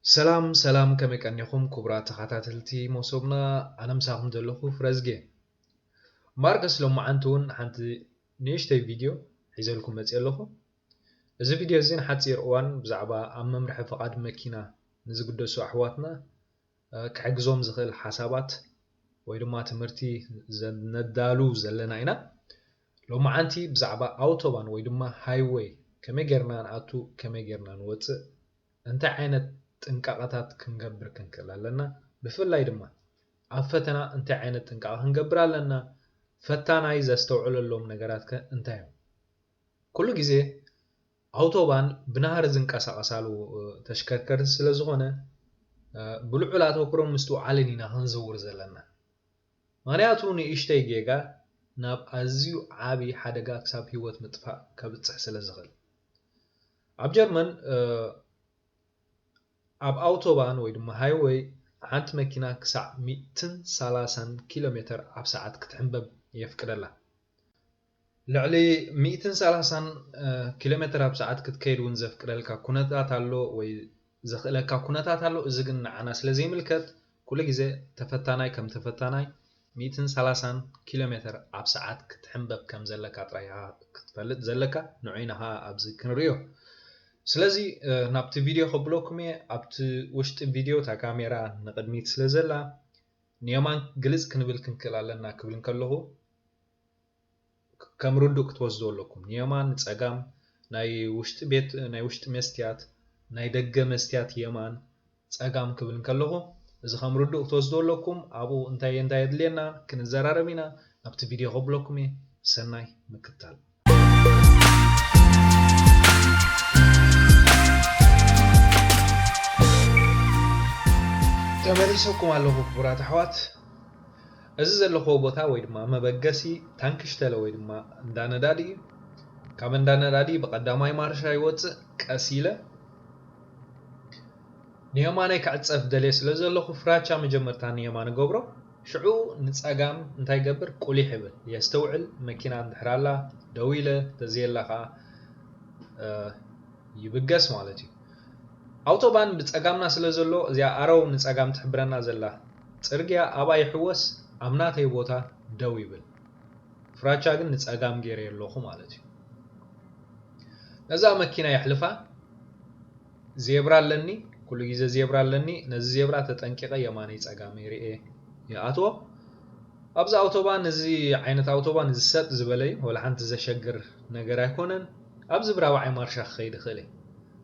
ሰላም ሰላም፣ ከመይ ቀኒኹም ክቡራት ተኸታተልቲ መሶብና? ኣነ ምሳኹም ዘለኹ ፍረዝጌ። እምበኣርከስ ሎማዓንቲ እውን ሓንቲ ንእሽተይ ቪድዮ ሒዘልኩም መፅየ ኣለኹ። እዚ ቪድዮ እዚ ንሓፂር እዋን ብዛዕባ ኣብ መምርሒ ፍቓድ መኪና ንዝግደሱ ኣሕዋትና ክሕግዞም ዝኽእል ሓሳባት ወይ ድማ ትምህርቲ ነዳሉ ዘለና ኢና። ሎማዓንቲ ብዛዕባ ኣውቶባን ወይ ድማ ሃይወይ ከመይ ጌርና ንኣቱ፣ ከመይ ጌርና ንወፅእ፣ እንታይ ዓይነት ጥንቃቐታት ክንገብር ክንክእል ኣለና፣ ብፍላይ ድማ ኣብ ፈተና እንታይ ዓይነት ጥንቃቐ ክንገብር ኣለና፣ ፈታናይ ዘስተውዕለሎም ነገራት ከ እንታይ እዮም? ኩሉ ግዜ ኣውቶባን ብናህሪ ዝንቀሳቐሳሉ ተሽከርከርቲ ስለ ዝኾነ ብልዑል ኣተኩሮን ምስትውዓልን ኢና ክንዝውር ዘለና። ምኽንያቱ ንእሽተይ ጌጋ ናብ ኣዝዩ ዓቢ ሓደጋ ክሳብ ህይወት ምጥፋእ ከብጽሕ ስለ ዝኽእል። ኣብ ጀርመን ኣብ ኣውቶባን ወይ ድማ ሃይወይ ሓንቲ መኪና ክሳዕ ሚእትን ሰላሳን ኪሎ ሜተር ኣብ ሰዓት ክትሕንበብ የፍቅደላ። ልዕሊ ሚእትን ሰላሳን ኪሎ ሜተር ኣብ ሰዓት ክትከይድ እውን ዘፍቅደልካ ኩነታት ኣሎ ወይ ዘኽእለካ ኩነታት ኣሎ። እዚ ግን ንዓና ስለ ዘይምልከት ኩሉ ግዜ ተፈታናይ ከም ተፈታናይ ሚእትን ሰላሳን ኪሎ ሜተር ኣብ ሰዓት ክትሕንበብ ከም ዘለካ ጥራይ ክትፈልጥ ዘለካ፣ ንዑ ኢና ኸዓ ኣብዚ ክንርእዮ። ስለዚ ናብቲ ቪድዮ ከብለኩም እየ። ኣብቲ ውሽጢ ቪድዮ እታ ካሜራ ንቕድሚት ስለ ዘላ ንየማን ግልጽ ክንብል ክንክእል ኣለና ክብል እንከለኹ ከም ርዱእ ክትወስዶ ኣለኩም። ንየማን ንጸጋም ናይ ውሽጢ ቤት ናይ ውሽጢ መስትያት ናይ ደገ መስትያት የማን ጸጋም ክብል እንከለኹ እዚ ከም ርዱእ ክትወስዶ ኣለኩም። ኣብኡ እንታይ እንታይ የድልየና ክንዘራረብ ኢና። ናብቲ ቪድዮ ከብለኩም እየ። ሰናይ ምክታል። ተመሊሰኩም ኣለኹ ክቡራት ኣሕዋት። እዚ ዘለኹዎ ቦታ ወይ ድማ መበገሲ ታንክሽተለ ወይ ድማ እንዳ ነዳዲ እዩ። ካብ እንዳ ነዳዲ ብቐዳማይ ማርሻ ይወፅእ። ቀስ ኢለ ንየማነይ ክዕፀፍ ደልየ ስለ ዘለኹ ፍራቻ መጀመርታ ንየማን እገብሮ። ሽዑ ንፀጋም እንታይ ይገብር? ቁሊሕ ይብል፣ የስተውዕል። መኪና እንድሕር ኣላ ደው ኢለ፣ ተዘየላ ከዓ ይብገስ ማለት እዩ። ኣውቶባን ብፀጋምና ስለ ዘሎ እዚኣ ኣረው ንፀጋም ትሕብረና ዘላ ፅርግያ ኣብኣ ይሕወስ፣ ኣብ ናተይ ቦታ ደው ይብል። ፍራቻ ግን ንፀጋም ገይረ ኣለኹ ማለት እዩ። ነዛ መኪና የሕልፋ። ዜብራ ኣለኒ፣ ኩሉ ግዜ ዜብራ ኣለኒ። ነዚ ዜብራ ተጠንቂቐ የማነይ ጸጋመይ ርኤ ይኣትዎ። ኣብዚ ኣውቶባን፣ እዚ ዓይነት ኣውቶባን እዚ ሰጥ ዝበለ እዩ፣ ወላ ሓንቲ ዘሸግር ነገር ኣይኮነን። ኣብዚ ብራብዓይ ማርሻ ክኸይድ ይኽእል እየ።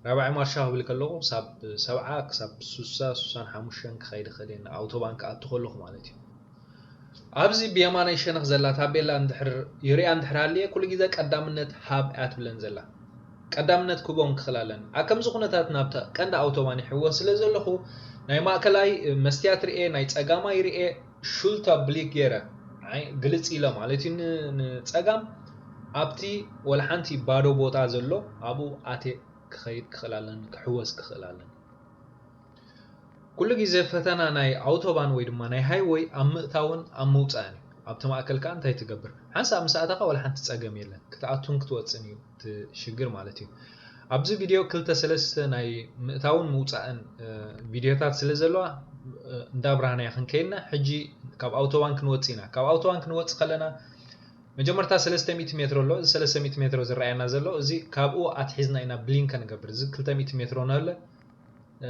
ራብዓይ ማርሻ ክብል ከለኹ ክሳብ ሰብዓ ክሳብ ሱሳ ሱሳን ሓሙሽተን ክኸይድ ይኽእል እየ፣ ንኣውቶባን ክኣቱ ከለኹ ማለት እዩ። ኣብዚ ብየማናይ ሸነኽ ዘላ ታቤላ እንድሕር ይሪኣ እንድሕር ሃልየ፣ ኩሉ ግዜ ቀዳምነት ሃብ እያ ትብለን ዘላ። ቀዳምነት ክቦም ክኽእል ኣለኒ። ኣብ ከምዚ ኩነታት ናብታ ቀንዲ ኣውቶባን ይሕወስ ስለ ዘለኹ፣ ናይ ማእከላይ መስትያት ርኤ፣ ናይ ጸጋማይ ርኤ፣ ሹልታ ብሊክ ገይረ፣ ዓይ-፣ ግልጽ ኢለ ማለት እዩ፣ ን-፣ ንጸጋም ኣብቲ ወላ ሓንቲ ባዶ ቦታ ዘሎ ኣብኡ ኣትየ ክኸይድ ክኽእል ኣለኒ፣ ክሕወስ ክኽእል ኣለኒ። ኩሉ ግዜ ፈተና ናይ ኣውቶባን ወይ ድማ ናይ ሃይወይ ኣብ ምእታውን ኣብ ምውጻእን እዩ። ኣብቲ ማእከል ከኣ እንታይ ትገብር? ሓንሳብ ምስ ኣተኻ ዋላ ሓንቲ ጸገም የለን። ክትኣቱን ክትወጽእን እዩ እቲ ሽግር ማለት እዩ። ኣብዚ ቪድዮ ክልተ ሰለስተ ናይ ምእታውን ምውጻእን፣ እ፣ ቪድዮታት ስለ ዘለዋ፣ እ፣ እንዳብራህናዮ ክንከይድና፣ ሕጂ ካብ ኣውቶባን ክንወጽእ ኢና። ካብ ኣውቶባን ክንወጽእ ከለና መጀመርታ ሰለስተ ሚእቲ ሜትሮ ኣሎ። እዚ ሰለስተ ሚእቲ ሜትሮ ዝረኣየና ዘሎ፣ እዚ ካብኡ ኣትሒዝና ኢና ብሊንከ ንገብር። እዚ ክልተ ሚእቲ ሜትሮ ነለ፣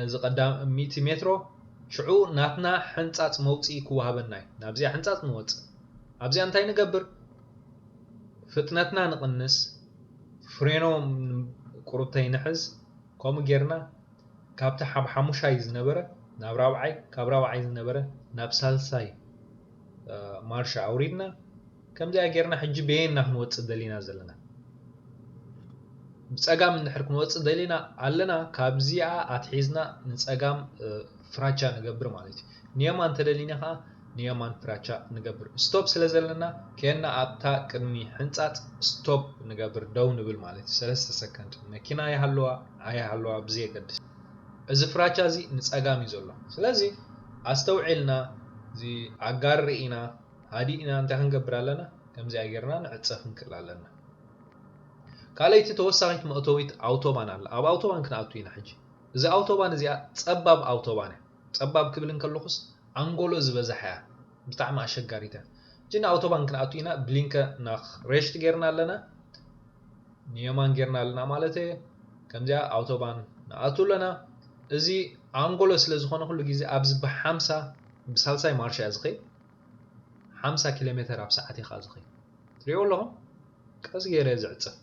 እዚ ቀዳም ሚእቲ ሜትሮ፣ ሽዑ ናትና ሕንጻጽ መውጽኢ ክወሃበና እዩ። ናብዚኣ ሕንጻጽ ንወጽእ። ኣብዚኣ እንታይ ንገብር? ፍጥነትና ንቕንስ፣ ፍሬኖ ቁሩብተይ ንሕዝ፣ ከምኡ ጌርና ካብቲ ሓብ ሓሙሻይ ዝነበረ ናብ ራብዓይ፣ ካብ ራብዓይ ዝነበረ ናብ ሳልሳይ፣ እ፣ ማርሻ ኣውሪድና፣ ከምዚኣ ጌርና ሕጂ በየን ኢና ክንወጽእ ደሊና ዘለና? ብጸጋም እንድሕር ክንወጽእ ደሊና ኣለና፣ ካብዚኣ ኣትሒዝና ንጸጋም፣ እ፣ ፍራቻ ንገብር ማለት እዩ። ንየማን እንተደሊና ከኣ ንየማን ፍራቻ ንገብር። ስቶፕ ስለ ዘለና፣ ከየና ኣብታ ቅድሚ ሕንጻጽ ስቶፕ ንገብር፣ ደው ንብል ማለት እዩ። ሰለስተ ሰከንድ መኪና ይሃልዋ ኣይሃልዋ ብዘየገድስ። እዚ ፍራቻ እዚ ንጸጋም እዩ ዘሎ። ስለዚ ኣስተውዒልና፣ እዚ ኣጋር ርኢና፣ ሃዲእና እንታይ ክንገብር ኣለና? ከምዚኣ ጌርና ንዕጸፍ ክንክእል ኣለና። ካልኣይቲ ተወሳኺት መእተዊት ኣውቶባን ኣላ። ኣብ ኣውቶባን ክንኣቱ ኢና ሕጂ። እዚ ኣውቶባን እዚኣ ጸባብ ኣውቶባን እያ። ጸባብ ክብል እንከለኹስ ኣንጎሎ ዝበዝሓ እያ። ብጣዕሚ ኣሸጋሪት እያ። ሕጂ ንኣውቶባን ክንኣቱ ኢና። ብሊንከ ናኽ ሬሽት ጌርና ኣለና። ንየማን ጌርና ኣለና ማለት እየ። ከምዚኣ ኣውቶባን ንኣቱ ኣለና። እዚ ኣንጎሎ ስለ ዝኾነ ኩሉ ግዜ ኣብዚ ብሓምሳ ብሳልሳይ ማርሻ እያ ዝኸይድ። ሓምሳ ኪሎ ሜተር ኣብ ሰዓት እየ ከዓ ዝኸይድ። ትሪኦ ኣለኹም? ቀስ ገይረ እየ ዝዕጽፍ።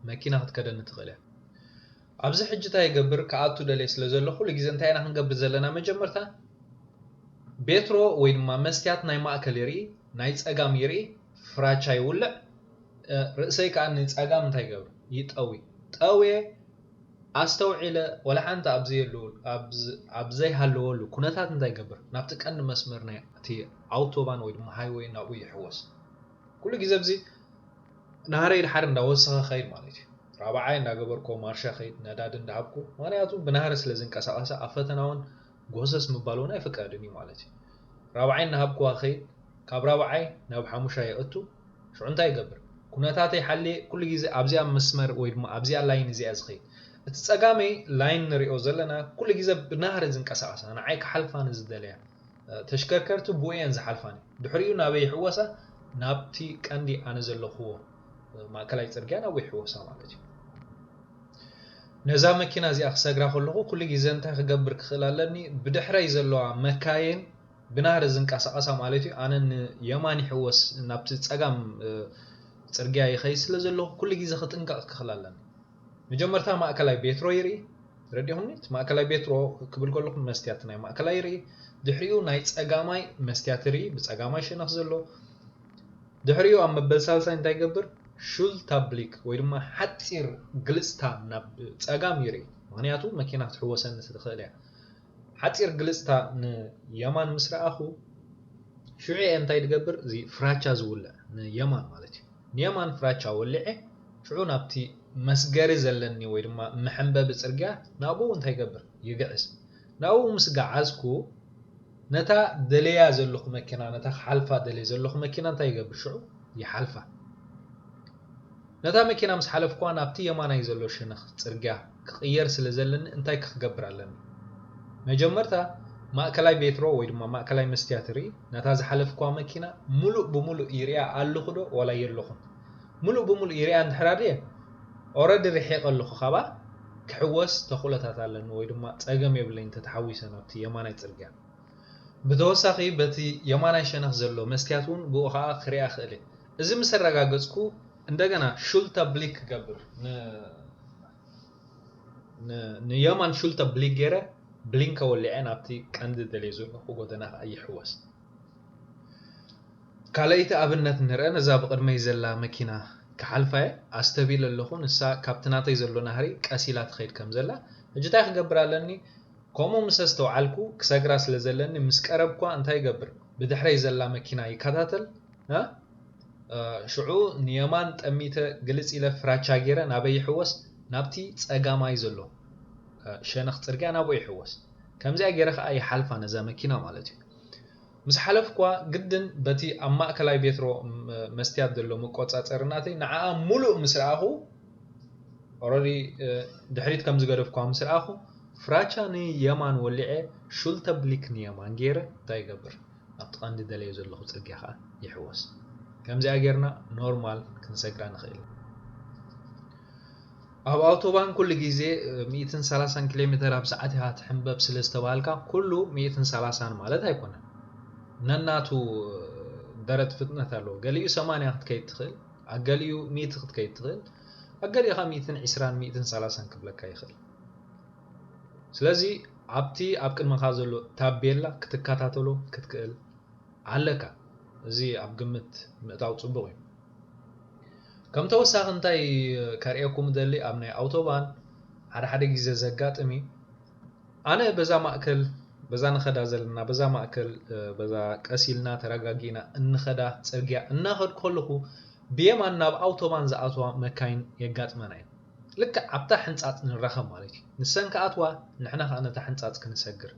መኪና ክትከደኒ ትኽእል እያ። ኣብዚ ሕጂ እንታይ ይገብር? ክኣቱ ደልየ ስለ ዘለኹ ኩሉ ግዜ እንታይ ኢና ክንገብር ዘለና? መጀመርታ ቤትሮ ወይ ድማ መስትያት ናይ ማእከል ይርኢ፣ ናይ ጸጋም ይርኢ፣ ፍራቻ ይውልዕ፣ እ፣ ርእሰይ ከኣ ንጸጋም እንታይ ይገብር? ይጠዊ። ጠውየ ኣስተውዒለ ወላ ሓንቲ ኣብ ዘየሉ-፣ ኣብ ዝ-፣ ኣብ ዘይሃለወሉ ኩነታት እንታይ ይገብር? ናብቲ ቀንዲ መስመር ናይ እቲ ኣውቶባን ወይ ድማ ሃይወይ ናብኡ ይሕወስ። ኩሉ ግዜ ኣብዚ ናህረይ ድሓር እንዳወሰኸ ኸይድ ማለት እዩ። ራብዓይ እንዳገበርኮ ማርሻ ኸይድ፣ ነዳዲ እንዳሃብኩ፣ ምኽንያቱ ብናህሪ ስለ ዝንቀሳቐሰ ኣብ ፈተና እውን ጎሰስ ምባል እውን ኣይፍቀድን እዩ ማለት እዩ። ራብዓይ እናሃብኩዋ ኸይድ፣ ካብ ራብዓይ ናብ ሓሙሻይ የእቱ፣ ሽዑ እንታይ ይገብር? ኩነታተይ ሓልየ ኩሉ ግዜ ኣብዚኣ መስመር ወይ ድማ ኣብዚኣ ላይን እዚኣ ዝኸይድ። እቲ ጸጋመይ ላይን ንሪኦ ዘለና ኩሉ ግዜ ብናህሪ ዝንቀሳቐሳ፣ ንዓይ ክሓልፋ ንዝደለያ ተሽከርከርቲ ብኡ እየን ዝሓልፋኒ። ድሕሪኡ ናበይ ይሕወሳ? ናብቲ ቀንዲ ኣነ ዘለኽዎ ማእከላይ ጽርግያ ናብኡ ይሕወሳ ማለት እዩ። ነዛ መኪና እዚኣ ክሰግራ ከለኹ ኩሉ ግዜ እንታይ ክገብር ክኽእል ኣለኒ? ብድሕረይ ዘለዋ መካይን ብናህሪ ዝንቀሳቐሳ ማለት እዩ። ኣነ ንየማን ይሕወስ፣ ናብቲ ጸጋም፣ እ፣ ጽርግያ ይኸይድ ስለ ዘለኹ ኩሉ ግዜ ክጥንቀቕ ክኽእል ኣለኒ። መጀመርታ ማእከላይ ቤትሮ ይርኢ። ረዲኹምኒ? እቲ ማእከላይ ቤትሮ ክብል ከለኹ መስትያት ናይ ማእከላይ ይርኢ። ድሕሪኡ ናይ ጸጋማይ መስትያት ይርኢ፣ ብጸጋማይ ሸነኽ ዘሎ። ድሕሪኡ ኣብ መበል ሳልሳይ እንታይ ይገብር? ሹልታ ብሊክ ወይ ድማ ሓጺር ግልጽታ ናብ ጸጋም ይርኢ። ምኽንያቱ መኪና ክትሕወሰኒ ትኽእል እያ። ሓጺር ግልጽታ ንየማን ምስ ረኣኹ፣ ሽዑ እየ እንታይ ዝገብር? እዚ ፍራቻ ዝውልዕ ንየማን ማለት እዩ። ንየማን ፍራቻ ወሊዐ፣ ሽዑ ናብቲ መስገሪ ዘለኒ ወይ ድማ መሐንበቢ ጽርግያ ናብኡ እንታይ ይገብር? ይግዕዝ። ናብኡ ምስ ገዓዝኩ፣ ነታ ደለያ ዘለኹ መኪና፣ ነታ ክሓልፋ ደለየ ዘለኹ መኪና እንታይ ይገብር? ሽዑ ይሓልፋ። ነታ መኪና ምስ ሓለፍኩዋ ናብቲ የማናይ ዘሎ ሸነኽ ጽርግያ ክቕየር ስለ ዘለኒ እንታይ ክገብር ኣለኒ? መጀመርታ ማእከላይ ቤትሮ ወይ ድማ ማእከላይ መስትያት ርኢ፣ ነታ ዝሓለፍኩዋ መኪና ምሉእ ብምሉእ ይሪኣ ኣለኹ ዶ ዋላ የለኹን? ምሉእ ብምሉእ ይሪኣ እንድሕር ኣድየ፣ ኦረዲ ርሒቐ ኣለኹ ካብኣ፣ ክሕወስ ተኽእሎታት ኣለኒ ወይ ድማ ጸገም የብለይን እንተተሓዊሰ ናብቲ የማናይ ጽርግያ። ብተወሳኺ በቲ የማናይ ሸነኽ ዘሎ መስትያት እውን ብኡ ኸኣ ክሪኣ ክእል እየ። እዚ ምስ ኣረጋገጽኩ እንደገና ሹልታ ብሊክ ክገብር ን-፣ ን-፣ ንየማን ሹልታ ብሊክ ገይረ ብሊንከ ወሊዐ ናብቲ ቀንዲ ደልየ ዘለኹ ጎደና ኸኣ ይሕወስ። ካልኣይቲ ኣብነት ንርአ። ነዛ ብቕድመይ ዘላ መኪና ክሓልፋ እየ። ኣስተብሂለ ኣለኹ። ንሳ ካብቲ ናተይ ዘሎ ናህሪ ቀስ ኢላ ትኸይድ ከም ዘላ። ሕጂ እንታይ ክገብር ኣለኒ? ከምኡ ምስ ኣስተውዓልኩ፣ ክሰግራ ስለ ዘለኒ፣ ምስ ቀረብኳ እንታይ ይገብር? ብድሕረይ ዘላ መኪና ይከታተል። እ፣ ሽዑ ንየማን ጠሚተ ግልጽ ኢለ ፍራቻ ገይረ ናበይ ይሕወስ? ናብቲ ጸጋማይ ዘሎ፣ እ፣ ሸነኽ ጽርግያ ናብኡ ይሕወስ። ከምዚኣ ገይረ ከኣ ይሓልፋ ነዛ መኪና ማለት እዩ። ምስ ሓለፍኳ ግድን በቲ ኣብ ማእከላይ ቤትሮ፣ ም-፣ መስትያት ዘሎ መቆጻጸሪ ናተይ ንዓኣ ሙሉእ ምስ ረኣኹ፣ ኦረዲ፣ እ፣ ድሕሪት ከም ዝገደፍኳ ምስ ረኣኹ፣ ፍራቻ ንየማን ወሊዐ፣ ሹልተ ብሊክ ንየማን ገይረ እንታይ ይገብር? ኣብቲ ቀንዲ ደለዮ ዘለኹ ጽርግያ ከኣ ይሕወስ። ከምዚኣ ጌርና ኖርማል ክንሰግራ ንኽእል። ኣብ ኣውቶባን ኩሉ ግዜ፣ እ፣ ሚእትን ሰላሳን ኪሎ ሜተር ኣብ ሰዓት ኢኻ ትሕንበብ ስለ ዝተባህልካ፣ ኩሉ ሚእትን ሰላሳን ማለት ኣይኮነን። ነናቱ፣ እ፣ ደረት ፍጥነት ኣለዎ። ገሊኡ ሰማንያ ክትከይድ ትኽእል፣ ኣብ ገሊኡ ሚእቲ ክትከይድ ትኽእል፣ ኣብ ገሊኡ ኸኣ ሚእትን ዕስራን ሚእትን ሰላሳን ክብለካ ይኽእል። ስለዚ ኣብቲ ኣብ ቅድመኻ ዘሎ ታቤላ ክትከታተሎ ክትክእል ኣለካ። እዚ ኣብ ግምት ምእታው ጽቡቕ እዩ። ከም ተወሳኺ እንታይ ከርእየኩም እደሊ፣ ኣብ ናይ ኣውቶባን ሓደ ሓደ ግዜ ዘጋጥም እዩ። ኣነ በዛ ማእከል፣ በዛ ንኸዳ ዘለና፣ በዛ ማእከል፣ እ፣ በዛ ቀስ ኢልና ተረጋጊና እንኸዳ ጽርግያ እናኸድኩ ከለኹ፣ ብየማን ናብ ኣውቶባን ዝኣትዋ መካይን የጋጥመና እየን። ልክዕ ኣብታ ሕንጻጽ ንራኸብ ማለት እዩ። ንሰን ክኣትዋ፣ ንሕና ከኣ ነታ ሕንጻጽ ክንሰግር።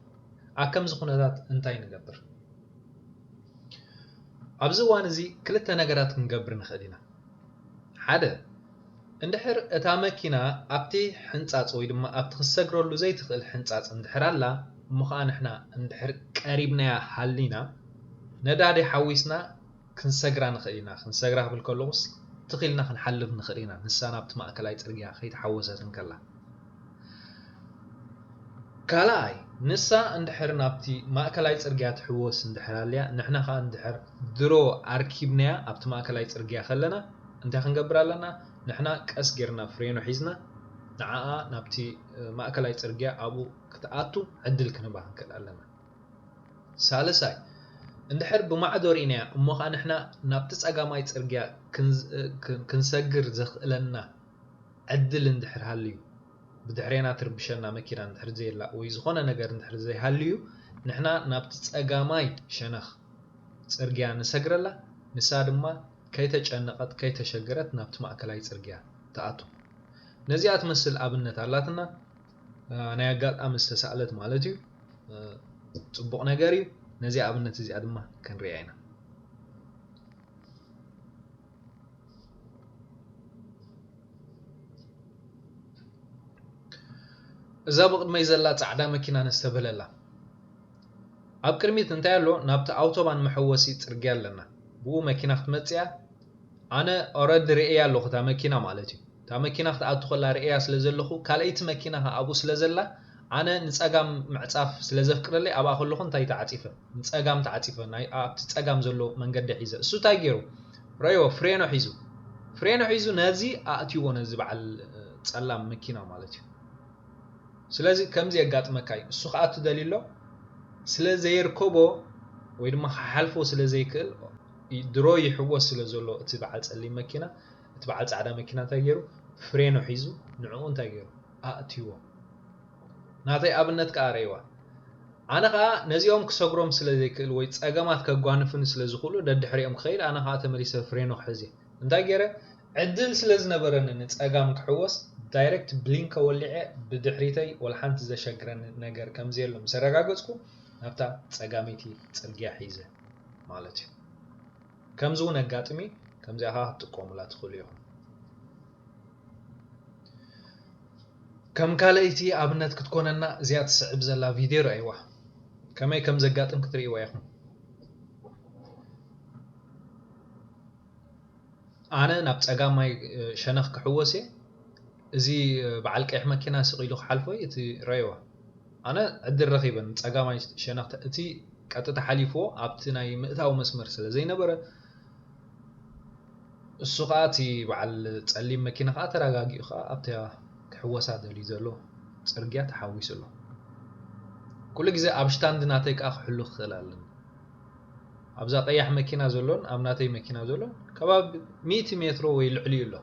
ኣብ ከምዚ ኩነታት እንታይ ንገብር? ኣብዚ እዋን እዚ ክልተ ነገራት ክንገብር ንኽእል ኢና። ሓደ፣ እንድሕር እታ መኪና ኣብቲ ሕንጻጽ ወይ ድማ ኣብቲ ክትሰግረሉ ዘይትኽእል ሕንጻጽ እንድሕር ኣላ፣ እሞ ኸኣ ንሕና እንድሕር ቀሪብናያ ሃሊና፣ ነዳዲ ሓዊስና ክንሰግራ ንኽእል ኢና። ክንሰግራ ክብል ከለኹስ፣ ትኽ ኢልና ክንሓልፍ ንኽእል ኢና፣ ንሳ ናብቲ ማእከላይ ጽርግያ ከይተሓወሰት እንከላ። ካልኣይ፣ ንሳ እንድሕር ናብቲ ማእከላይ ጽርግያ ትሕወስ እንድሕር ኣልያ፣ ንሕና ኸኣ እንድሕር ድሮ ኣርኪብናያ ኣብቲ ማእከላይ ጽርግያ ከለና፣ እንታይ ክንገብር ኣለና? ንሕና ቀስ ጌርና ፍሬኖ ሒዝና፣ ንዓኣ ናብቲ፣ እ፣ ማእከላይ ጽርግያ ኣብኡ ክትኣቱ ዕድል ክንህባ ክንክእል ኣለና። ሳልሳይ፣ እንድሕር ብማዕዶ ርኢናያ፣ እሞ ኸኣ ንሕና ናብቲ ጸጋማይ ጽርግያ ክንዝ-፣ እ፣ ክን-፣ ክንሰግር ዘኽእለና ዕድል እንድሕር ሃልዩ፣ ብድሕሬና ትርብሸና መኪና እንድሕር ዘየላ ወይ ዝኾነ ነገር እንድሕር ዘይሃልዩ፣ ንሕና ናብቲ ጸጋማይ ሸነኽ ጽርግያ ንሰግረላ፣ ንሳ ድማ ከይተጨነቐት፣ ከይተሸገረት ናብቲ ማእከላይ ጽርግያ ትኣቱ። ነዚኣ ትመስል ኣብነት ኣላትና፣ እ፣ ናይ ኣጋጣሚ ዝተሳእለት ማለት እዩ። እ፣ ጽቡቕ ነገር እዩ። ነዚኣ ኣብነት እዚኣ ድማ ክንሪኣ ኢና። እዛ ብቕድመይ ዘላ ጻዕዳ መኪና ነስተብህለላ። ኣብ ቅድሚት እንታይ ኣሎ? ናብቲ ኣውቶባን መሐወሲ ጽርግያ ኣለና። ብኡ መኪና ክትመጽእ እያ። ኣነ ኦረዲ ርእየ ኣለኹ እታ መኪና ማለት እዩ። እታ መኪና ክትኣቱ ከላ ርእያ ስለ ዘለኹ፣ ካልኣይቲ መኪና ከኣ ኣብኡ ስለ ዘላ፣ ኣነ ንጸጋም ምዕጻፍ ስለ ዘፍቅደለይ ኣብኣ ከለኹ እንታይ ተዓጺፈ? ንጸጋም ተዓጺፈ፣ ናይ ኣብቲ ጸጋም ዘሎ መንገዲ ሒዘ። እሱ እንታይ ገይሩ? ረዮ ፍሬኖ ሒዙ። ፍሬኖ ሒዙ ነዚ ኣእትይዎ ነዚ በዓል፣ እ፣ ጸላም መኪና ማለት እዩ። ስለዚ ከምዚ የጋጥመካ እዩ። እሱ ክኣቱ ደልዩ ኣሎ፣ ስለ ዘየርከቦ ወይ ድማ ክሓልፎ ስለ ዘይክእል፣ ይ-፣ ድሮ ይሕወስ ስለ ዘሎ እቲ በዓል ጸሊም መኪና፣ እቲ በዓል ጻዕዳ መኪና እንታይ ገይሩ? ፍሬኖ ሒዙ ንዕኡ እንታይ ገይሩ? ኣእትይዎ። ናተይ ኣብነት ከኣ ረእይዋ። ኣነ ከኣ ነዚኦም ክሰግሮም ስለ ዘይክእል ወይ ጸገማት ከጓንፉኒ ስለ ዝኽእሉ ደድሕሪኦም ክኸይድ፣ ኣነ ከኣ ተመሊሰ ፍሬኖ ክሕዝ እየ። እንታይ ገይረ? ዕድል ስለ ዝነበረኒ ንጸጋም ክሕወስ፣ ዳይሬክት ብሊንከ ወሊዐ ብድሕሪተይ ወላ ሓንቲ ዘሸግረኒ ነገር ከም ዘየሎ ምስ ኣረጋገጽኩ፣ ናብታ ጸጋመይቲ ጽርግያ ሒዘ ማለት እዩ። ከምዚ እውን ኣጋጥሚ፣ ከምዚኣ ከኣ ክትጥቀሙላ ትኽእሉ ኢኹም። ከም ካልኣይቲ ኣብነት ክትኮነና እዚኣ ትስዕብ ዘላ ቪድዮ ረኣይዋ። ከመይ ከም ዘጋጥም ክትርእይዋ ኢኹም። ኣነ ናብ ጸጋማይ፣ እ፣ ሸነኽ ክሕወስ እየ። እዚ፣ እ፣ በዓል ቀይሕ መኪና ስቕ ኢሉ ክሓልፎ እዩ እቲ ረእይዋ። ኣነ ዕድል ረኺበ ንጸጋማይ ሸነኽ ተ-፣ እቲ ቀጥታ ሓሊፍዎ ኣብቲ ናይ ምእታው መስመር ስለ ዘይነበረ፣ እሱ ኸኣ እቲ በዓል ጸሊም መኪና ኸኣ ተረጋጊኡ ኸኣ ኣብታ ክሕወሳ ደልዩ ዘሎ ጽርግያ ተሓዊሱ ኣሎ። ኩሉ ግዜ ኣብ ሽታንድ ናተይ ከኣ ክሕሉ ክኽእል ኣለኒ። ኣብዛ ቀያሕ መኪና ዘሎን ኣብ ናተይ መኪና ዘሎን ከባቢ ሚእቲ ሜትሮ ወይ ልዕሊኡ ኣሎ።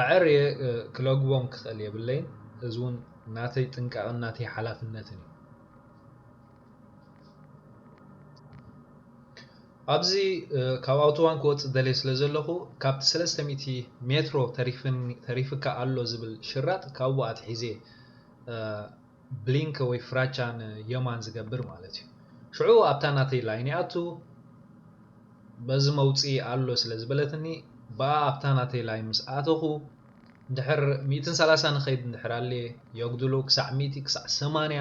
ኣዐርየ፣ እ፣ ክለግቦም ክኽእል የብለይን። እዚ እውን ናተይ ጥንቃቐን ናተይ ሓላፍነትን እዩ። ኣብዚ፣ እ፣ ካብ ኣውቶባን ክወጽእ ደልየ ስለ ዘለኹ፣ ካብቲ ሰለስተ ሚእቲ ሜትሮ ተሪፍን-፣ ተሪፍካ ኣሎ ዝብል ሽራጥ ካብኡ ኣትሒዘ፣ እ፣ ብሊንክ ወይ ፍራቻ ንየማን ዝገብር ማለት እዩ። ሽዑ ኣብታ ናተይ ላይን ይኣቱ፣ በዚ መውጽኢ ኣሎ ስለ ዝበለትኒ፣ ብኣ ኣብታ ናተይ ላይን ምስ ኣተኹ፣ እንድሕር ሚእትን ሰላሳን ንኸይድ እንድሕር ኣልየ፣ የጉድሉ ክሳዕ ሚእቲ፣ ክሳዕ ሰማንያ፣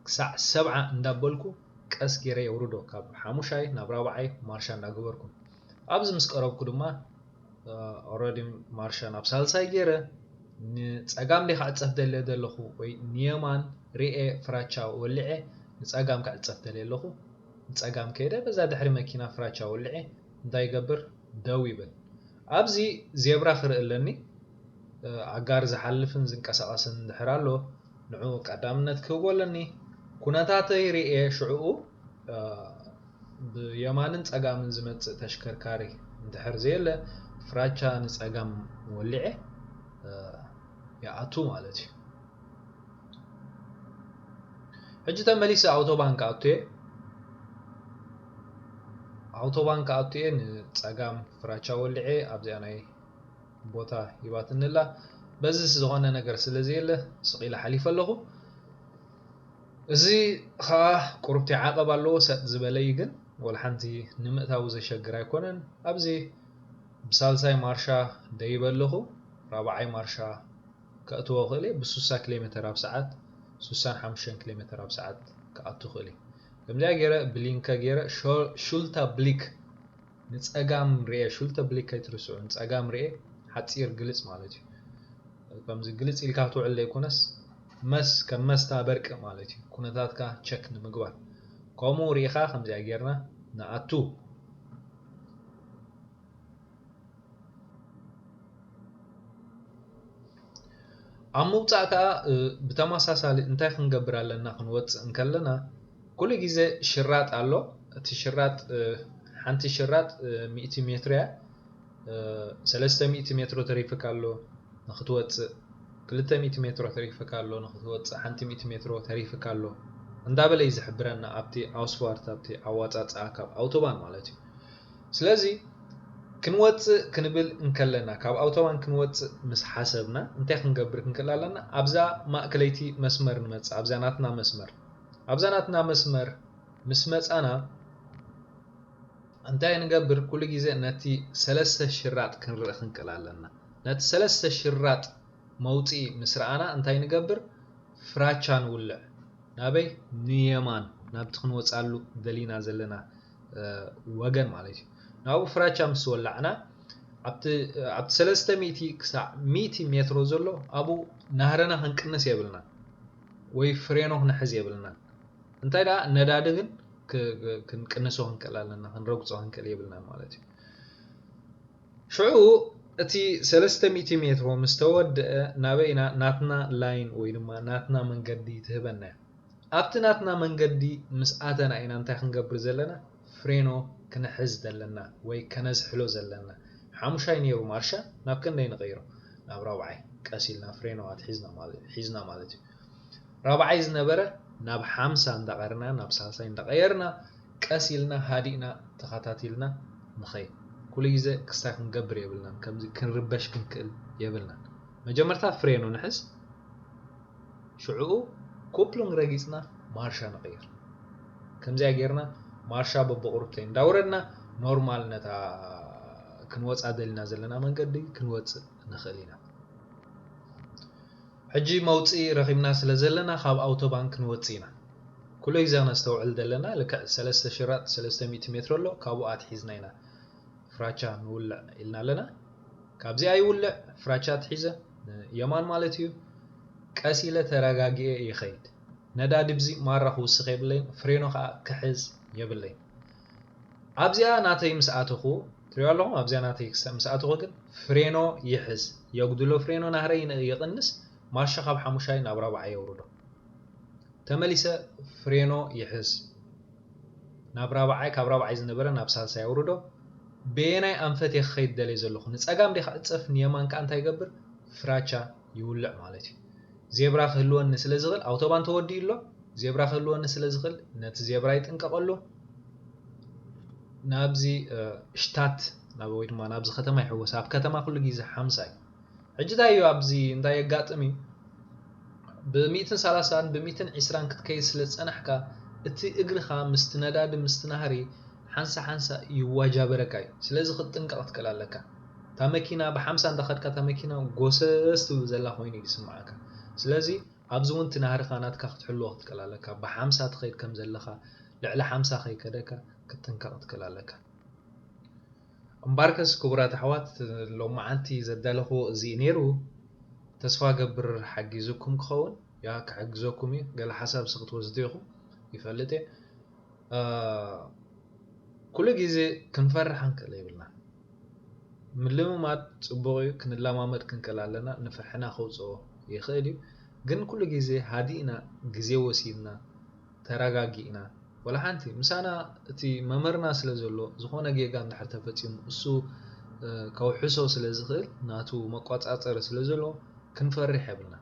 ክሳዕ ሰብዓ እንዳበልኩ ቀስ ገይረ የውርዶ፣ ካብ ሓሙሻይ ናብ ራብዓይ ማርሻ እንዳገበርኩ። ኣብዚ ምስ ቀረብኩ ድማ፣ እ፣ ኦረዲ ማርሻ ናብ ሳልሳይ ገይረ፣ ንጸጋም ድየ ክዕጸፍ ደልየ ዘለኹ ወይ ንየማን ርኤ ፍራቻ ወልዐ፣ ንጸጋም ክዕጸፍ ደልየ ኣለኹ። ንጸጋም ከይደ፣ በዛ ድሕሪ መኪና ፍራቻ ወልዐ፣ እንታይ ይገብር? ደው ይብል። ኣብዚ ዜብራ ክርኢ ኣለኒ። እ፣ ኣጋር ዝሓልፍን ዝንቀሳቐስን እንድሕር ኣሎ፣ ንዕኡ ቀዳምነት ክህቦ ኣለኒ። ኩነታተይ ርእየ ሽዕኡ፣ እ፣ ብየማንን ጸጋምን ዝመጽእ ተሽከርካሪ እንድሕር ዘየለ፣ ፍራቻ ንጸጋም ወሊዐ፣ እ፣ ይኣቱ ማለት እዩ። ሕጂ ተመሊሰ ኣውቶባን ክኣቱ እየ። ኣውቶባን ክኣቱ እየ፣ ንጸጋም ፍራቻ ወሊዐ ኣብዚኣ ናይ ቦታ ሂባትኒ ኣላ። በዚ ዝኾነ ነገር ስለ ዘየለ ስቕ ኢለ ሓሊፈ ኣለኹ። እዚ ኸኣ ቁሩብቲ ዓቐብ ኣለዎ፣ ሰጥ ዝበለ እዩ፣ ግን ወላ ሓንቲ ንምእታው ዘሸግር ኣይኮነን። ኣብዚ ብሳልሳይ ማርሻ ደይበ ኣለኹ። ራብዓይ ማርሻ ከእትዎ ክእል እየ። ብ60 ኪሎ ሜተር ኣብ ሰዓት፣ ስሳን ሓሙሽተን ኪሎ ሜተር ኣብ ሰዓት ክኣቱ ክእል እየ። ከምዚኣ ገይረ ብሊንከ ገይረ፣ ሾ-፣ ሹልታ ብሊክ ንጸጋም ርኤ፣ ሹልተ ብሊክ ከይትርስዑ፣ ንጸጋም ርኤ ሓጺር ግልጽ ማለት እዩ። ከምዚ ግልጽ ኢልካ ክትውዕል ዘይኮነስ፣ መስ ከም መስታ በርቂ ማለት እዩ። ኩነታትካ ቸክ ንምግባር። ከምኡ ርኢኻ ከምዚኣ ጌርና ንኣቱ። ኣብ ምውጻእ ከኣ፣ እ፣ ብተመሳሳሊ እንታይ ክንገብር ኣለና? ክንወጽእ እንከለና፣ ኩሉ ግዜ ሽራጥ ኣሎ። እቲ ሽራጥ፣ እ፣ ሓንቲ ሽራጥ፣ እ፣ ሚእቲ ሜትሮ እያ። እ፣ ሰለስተ ሚእቲ ሜትሮ ተሪፍካ ኣሎ ንኽትወጽእ፣ ክልተ ሚእቲ ሜትሮ ተሪፍካ ኣሎ ንኽትወጽእ፣ ሓንቲ ሚእቲ ሜትሮ ተሪፍካ ኣሎ እንዳበለ እዩ ዝሕብረና፣ ኣብቲ ኣውስፋርት፣ ኣብቲ ኣዋጻጽኣ ካብ ኣውቶባን ማለት እዩ። ስለዚ ክንወጽእ ክንብል እንከለና፣ ካብ ኣውቶባን ክንወጽእ ምስ ሓሰብና፣ እንታይ ክንገብር ክንክእል ኣለና? ኣብዛ ማእከለይቲ መስመር ንመጽእ፣ ኣብዛ ናትና መስመር። ኣብዛ ናትና መስመር ምስ መጻና፣ እንታይ ንገብር? ኩሉ ግዜ ነቲ ሰለስተ ሽራጥ ክንርኢ ክንክእል ኣለና። ነቲ ሰለስተ ሽራጥ መውጽኢ ምስ ረኣና፣ እንታይ ንገብር? ፍራቻ ንውልዕ። ናበይ? ንየማን፣ ናብቲ ክንወጻሉ ደሊና ዘለና፣ እ፣ ወገን ማለት እዩ። ናብኡ ፍራቻ ምስ ወላዕና፣ ኣብቲ፣ ኣብቲ ሰለስተ ሚእቲ ክሳዕ ሚእቲ ሜትሮ ዘሎ፣ ኣብኡ ናህርና ክንቅንስ የብልና፣ ወይ ፍሬኖ ክንሕዝ የብልና። እንታይ ደኣ፣ ነዳዲ ግን ክ-፣ ክ-፣ ክንቅንሶ ክንክእል ኣለና፣ ክንረግጾ ክንክእል የብልናን ማለት እዩ። ሽዑ እቲ ሰለስተ ሚእቲ ሜትሮ ምስ ተወድአ፣ ናበይና? ናትና ላይን ወይ ድማ ናትና መንገዲ ትህበና እያ። ኣብቲ ናትና መንገዲ ምስ ኣተና ኢና እንታይ ክንገብር ዘለና? ፍሬኖ ክንሕዝ ዘለና ወይ ከነዝሕሎ ዘለና። ሓሙሻይ ነይሩ ማርሻ፣ ናብ ክንደይ ንቐይሮ? ናብ ራብዓይ። ቀስ ኢልና ፍሬኖ ኣትሒዝና ማለት፣ ሒዝና ማለት እዩ። ራብዓይ ዝነበረ ናብ ሓምሳ እንዳቐርና፣ ናብ ሳልሳይ እንዳቐየርና፣ ቀስ ኢልና ሃዲእና ተኸታቲልና ንኸይድ። ኩሉ ግዜ ክስታይ ክንገብር የብልናን፣ ከምዚ ክንርበሽ ክንክእል የብልናን። መጀመርታ ፍሬኖ ንሕዝ፣ ሽዕኡ ኩፕሉንግ ረጊጽና ማርሻ ንቐይር። ከምዚኣ ጌርና ማርሻ በብቑሩብተይ እንዳውረድና፣ ኖርማል ነታ ክንወጻ ደሊና ዘለና መንገዲ ክንወጽእ ንኽእል ኢና። ሕጂ መውጽኢ ረኺብና ስለ ዘለና፣ ካብ ኣውቶባን ክንወጽእ ኢና። ኩሉ ግዜ ነስተውዕል ዘለና፣ ልክዕ ሰለስተ ሽራጥ ሰለስተ ሚእቲ ሜትሮ ኣሎ፣ ካብኡ ኣትሒዝና ኢና ፍራቻ ንውልዕ ኢልና ኣለና። ካብዚኣ ይውልዕ፣ ፍራቻ ኣትሒዘ፣ የማን ማለት እዩ። ቀስ ኢለ ተረጋጊኤ ይኸይድ። ነዳዲ ብዚ ማራ ክውስኽ የብለይን፣ ፍሬኖ ከኣ ክሕዝ የብለይን። ኣብዚኣ ናተይ ምስ ኣተኹ፣ ትሪኦ ኣለኹም፣ ኣብዚኣ ናተይ ክስ-፣ ምስ ኣተኹ ግን ፍሬኖ ይሕዝ፣ የጉድሎ ፍሬኖ ናህረይ ይን-፣ ይቕንስ፣ ማርሻ ካብ ሓሙሻይ ናብ ራብዓይ የውርዶ። ተመሊሰ ፍሬኖ ይሕዝ፣ ናብ ራብዓይ፣ ካብ ራብዓይ ዝነበረ ናብ ሳልሳይ የውርዶ። በየናይ ኣንፈት እየ ክኸይድ ደልየ ዘለኹ? ንጸጋም ዲኻ እጸፍ፣ ንየማን ከኣ እንታይ ይገብር? ፍራቻ ይውልዕ ማለት እዩ። ዜብራ ክህልወኒ ስለ ዝኽእል፣ ኣውቶባን ተወዲኡ ኣሎ፣ ዜብራ ክህልወኒ ስለ ዝኽእል፣ ነቲ ዜብራ ይጥንቀቐሉ። ናብዚ፣ እ፣ ሽታት፣ ናብ፣ ወይ ድማ ናብዚ ከተማ ይሕወስ። ኣብ ከተማ ኩሉ ግዜ ሓምሳ እዩ። ሕጂ እንታይ እዩ ኣብዚ፣ እንታይ የጋጥም እዩ? ብሚእትን ሰላሳን ብሚእትን ዕስራን ክትከይድ ስለ ዝጸናሕካ፣ እቲ እግርኻ ምስቲ ነዳዲ፣ ምስቲ ናህሪ ሓንሳ ሓንሳ ይዋጃበረካ እዩ። ስለዚ ክትጥንቀቕ ትክእል ኣለካ። እታ መኪና ብሓምሳ እንዳኸድካ፣ እታ መኪና ጎሰስ ትብል ዘላ ኮይኑ እዩ ዝስምዓካ። ስለዚ ኣብዚ እውን እቲ ናህርኻ ናትካ ክትሕልዎ ክትክእል ኣለካ። ብሓምሳ ትኸይድ ከም ዘለኻ፣ ልዕሊ ሓምሳ ከይከደካ ክትጥንቀቕ ትክእል ኣለካ። እምበኣርከስ ክቡራት ኣሕዋት፣ ሎማዓንቲ ዘዳለኹዎ እዚ እዩ ነይሩ። ተስፋ ገብር ሓጊዙኩም ክኸውን። ያ ክሕግዘኩም እዩ። ገለ ሓሳብ ሲ ክትወስዱ ኢኹም ይፈልጥ እየ። እ፣ ኩሉ ግዜ ክንፈርሕ ክንክእል የብልና። ምልምማድ ጽቡቕ እዩ፣ ክንለማመድ ክንክእል ኣለና። ንፍርሕና ከውጽኦ ይኽእል እዩ። ግን ኩሉ ግዜ ሃዲእና፣ ግዜ ወሲድና፣ ተረጋጊእና፣ ወላ ሓንቲ ምሳና እቲ መምህርና ስለ ዘሎ፣ ዝኾነ ጌጋ እንድሕር ተፈጺሙ፣ እሱ፣ እ፣ ከውሕሶ ስለ ዝኽእል፣ ናቱ መቋጻጸሪ ስለ ዘለዎ፣ ክንፈርሕ የብልና።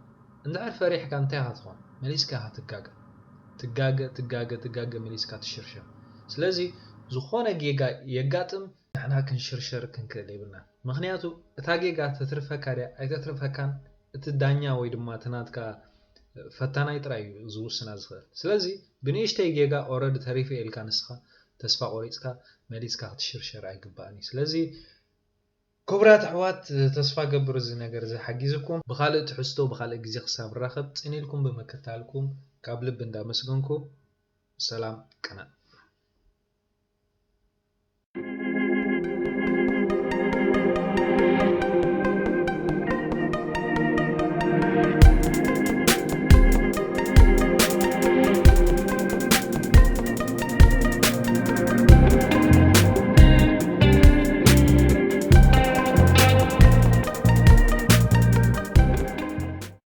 እንድሕር ፈሪሕካ እንታይ ኢኻ ትኾን? መሊስካ ኢኻ ትጋገ። ትጋገ፣ ትጋገ፣ ትጋገ፣ መሊስካ ትሽርሸር። ስለዚ ዝኾነ ጌጋ የጋጥም፣ ንሕና ክንሽርሸር ክንክእል የብልናን። ምኽንያቱ እታ ጌጋ ተትርፈካ ድያ ኣይተትርፈካን እቲ ዳኛ ወይ ድማ እቲ ናትካ ፈታናይ ጥራይ እዩ ዝውስና ዝኽእል። ስለዚ ብንእሽተይ ጌጋ ኦረዲ ተሪፈ ኢልካ ንስኻ ተስፋ ቆሪጽካ መሊስካ ክትሽርሸር ኣይግባእን እዩ። ስለዚ ክቡራት ኣሕዋት፣ ተስፋ ገብር እዚ ነገር እዚ ሓጊዝኩም። ብኻልእ ትሕዝቶ ብኻልእ ግዜ ክሳብ ንራኸብ ጽን ኢልኩም ብምክታልኩም ካብ ልቢ እንዳመስገንኩ፣ ሰላም ቅነ።